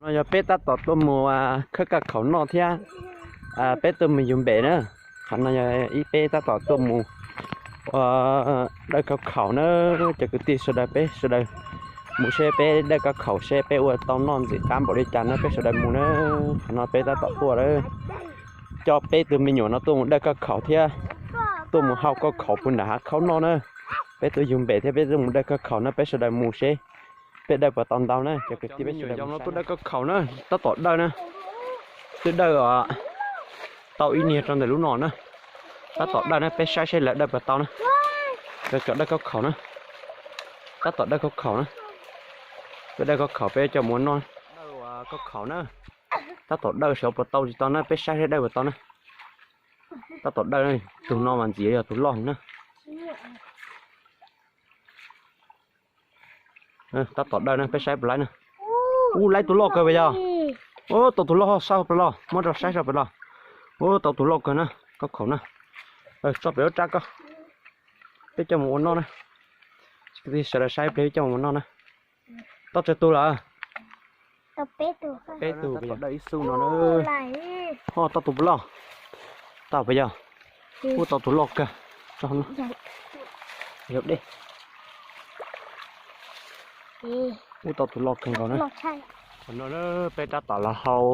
No yog peb tab tom tuaj mus khawb kauj khaum noj thiab peb tuaj mus yug npem na. Qhov no yog ib peb tab tom tuaj mus dawj kauj khaum na. Cov kwv tij sawv daws, peb sawv daws mus seb peb dawj kauj khaum seb peb ua tau noj ntxim qab npaum li cas na, peb sawv daws mus na. Qhov no peb tab tom tuaj lawm, coj peb tus me nyuam no tuaj mus dawj kauj khaum thiab tuaj mus hau kauj khaum puag nram hav khaub noj na. Peb tuaj yug npem thiab peb tuaj mus dawj kauj khaum na, peb sawv daws mus seb peb dawj puas tau ntau na. Cov kwv tij, peb sawv daws mus tuaj dawj kauj khaum na, tab tom dawj na. Twb dawj tau ib niag rau ntawm lub no na. Tab tom dawj na, peb saib seb lawv dawj puas tau na. Lawv tsom dawj kauj khaum na. Tab tom dawj kauj khaum na. Peb dawj kauj khaum peb coj mus ua noj. Dawj kauj khaum na. Tab tom dawj saib puas tau tsis tau na, peb saib seb dawj puas tau na. Tab tom dawj, tus no mas ntxim yog tus loj na. Tab tom dawj na, peb saib puas laib na. Ub, laib tus loj kawg puas yog? Ub, tau tus loj, saib puas loj, muab rau saib saib puas loj. Ub, tau tus loj kawg na, kauj khaum na. Tso pem lub rab koj, peb coj mus ua noj na. Sawv daws saib pliag peb coj mus ua noj na. Tau tsawg tus lawm? Peb tus, tab tom dawj ib xub no na. Ho tau tus puas loj? Tau puas yog? Ub, tau tus loj kawg. Tso no. Yog dej. Ub, tau tus loj kawg nkaus na. Thaum no na, peb tab tom los hau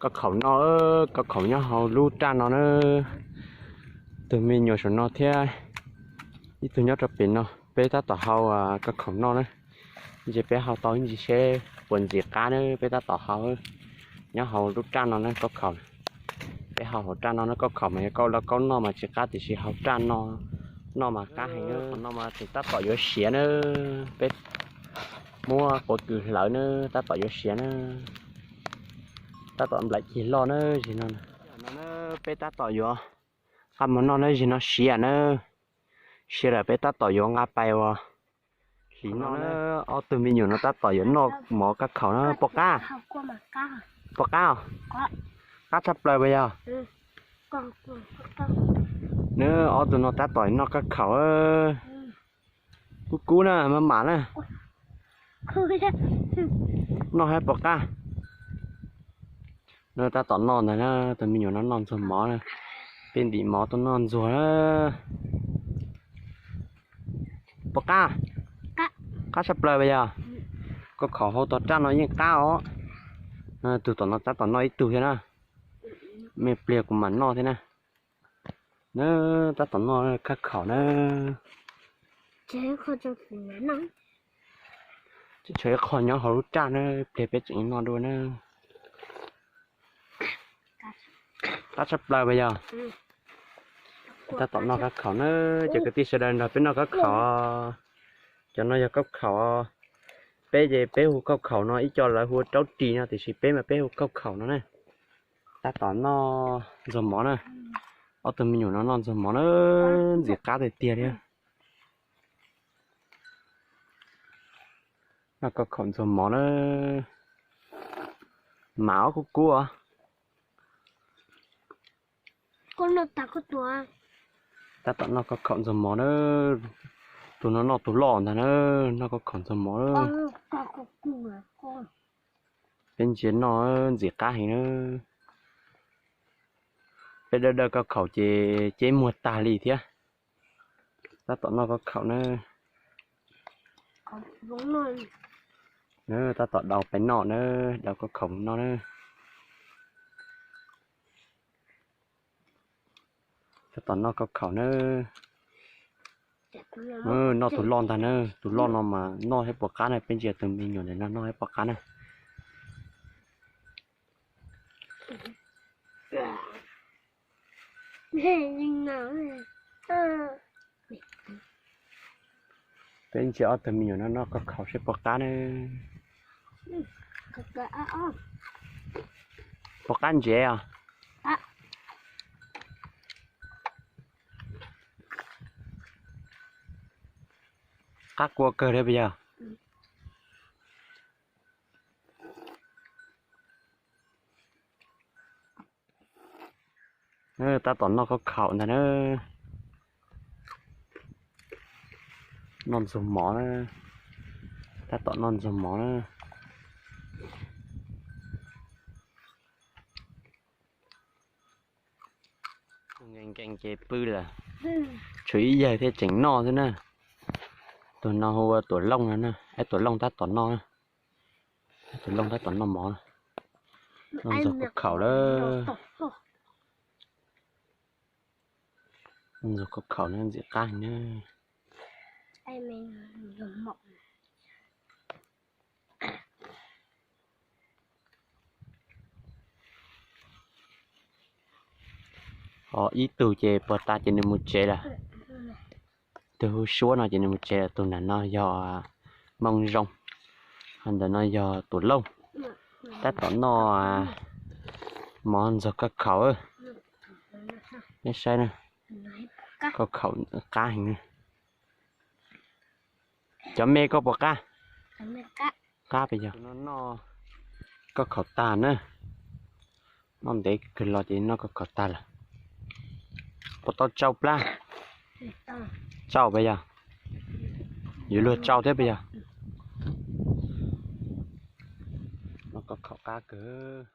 kauj khaum noj, kauj khaum nyob hauv lub raj no na. Tus me nyuam saum no thiab ib tug nyob rau pem no, peb tab tom hau kauj khaum noj na. Ntsis peb hau tau ib ntsis seb puas ntxim qab na, peb tab tom hau nyob hauv lub raj no na kauj khaum. Peb hau hauv raj no na, kauj khaum mas yog koj ua lauj kaub noj mas tsis qab, tiam sis hau raj no noj mas qab heev na. Qhov no mas tseem tab tom yuav siav na, peb muab quav kws hlawv na, tab tom yuav siav na, tab tom nplaim cig loj na. Zim no peb tab tom yuav nqa mus noj na, zim no siav na, siav lawm peb tab tom yuav nqa pais ua hliv noj na. Ob tug me nyuam no tab tom yuav noj mov kauj khaum na. Puas qab? Puas qab? Qab tshaj plaws puas yog? Nws ob tug no tab tom noj kauj khaum. Kub kub na, maj mam na. Noj saib puas qab. Nws tab tom noj ntag na, tus me nyuam no noj ntxuag mov na. Peb ntim mov tuaj noj ntxuag na. Puas qab? Qab tshaj plaws puas yog? Kauj khaum hauv tog raj no yeej qab os. Tus tom no tab tom noj ib tug thiab na. Me pliag kuv mam noj thiab na. Na, tab tom noj kauj khaum na. Tshuav ib qho nyob hauv lub raj na, pliag peb tseem noj dua na. Qab tshaj plaws puas yog? Tab tom noj kauj khaum na, cov kwv tij sawv daws nrog peb noj kauj khaum. Cov no yog kauj khaum. Peb ces peb hu kauj khaum no, ib co lawv hu raub ris no, tiam sis peb mas peb hu kauj khaum no na. Tab tom noj ntxuag mov na. Ob tug me nyuam no noj ntxuag mov na, ntxim qab tiag tiag li. Noj kauj khaum ntxuag mov na. Mam ob kub kub os. Tab tom noj kauj khaum ntxuag mov na. Tus no noj tus loj ntag na, noj kauj khaum ntxuag mov na. Peb ntsia noj ntxim qab heev na. Peb dawj dawj kauj khaum ces ceb muag tag li thiab. Tab tom noj kauj khaum na. Tab tom daus pais noj na, daus kauj khaum noj na. Tab tom noj kauj khaum na. Noj tus loj ntag na, tus loj no mas noj saib puas qab na, peb ntsia tus me nyuam ntawm no noj saib puas qab na. Peb ntsia ob tug me nyuam no noj kauj khaum saib puas qab na. Puas qab ntsev os? Qab kua kawg li puas yog? Tab tom noj kauj khaum ntag na. Noj ntxuag mov na. Tab tom noj ntxuag mov na. Nkees nkees ces pw lawm. Tshuav ib yawg thiaj tseem noj xwb na. Tus no hu ua Tuam Looj no na, es Tuam Looj tab tom noj, Tuam Looj tab tom noj mov. Noj ntxuag khaub khaum lawm. Noj ntxuag khaub khaum na, ntxim qab na. Ho ib tug ces puag ta ces nws mus tsev lawm. Tus hu Suab no ces nws mus tsev lawm. Tus nram no yog Moo Zoo, ho ntawm no yog Tuam Looj. Tab tom noj mov ntxuag khaub khaum. Neb saib na, khaub khaum qab heev. Cov me koj puas qab? Qab pes yog? Noj khaub khaum tag na. Noj ntev kawg los ces noj khaub khaum tag lawm. Puas tau tsau plab? Tsau pes yog? Yuav luag tsau thiab pes yog? Noj khaub khaum qab kawg.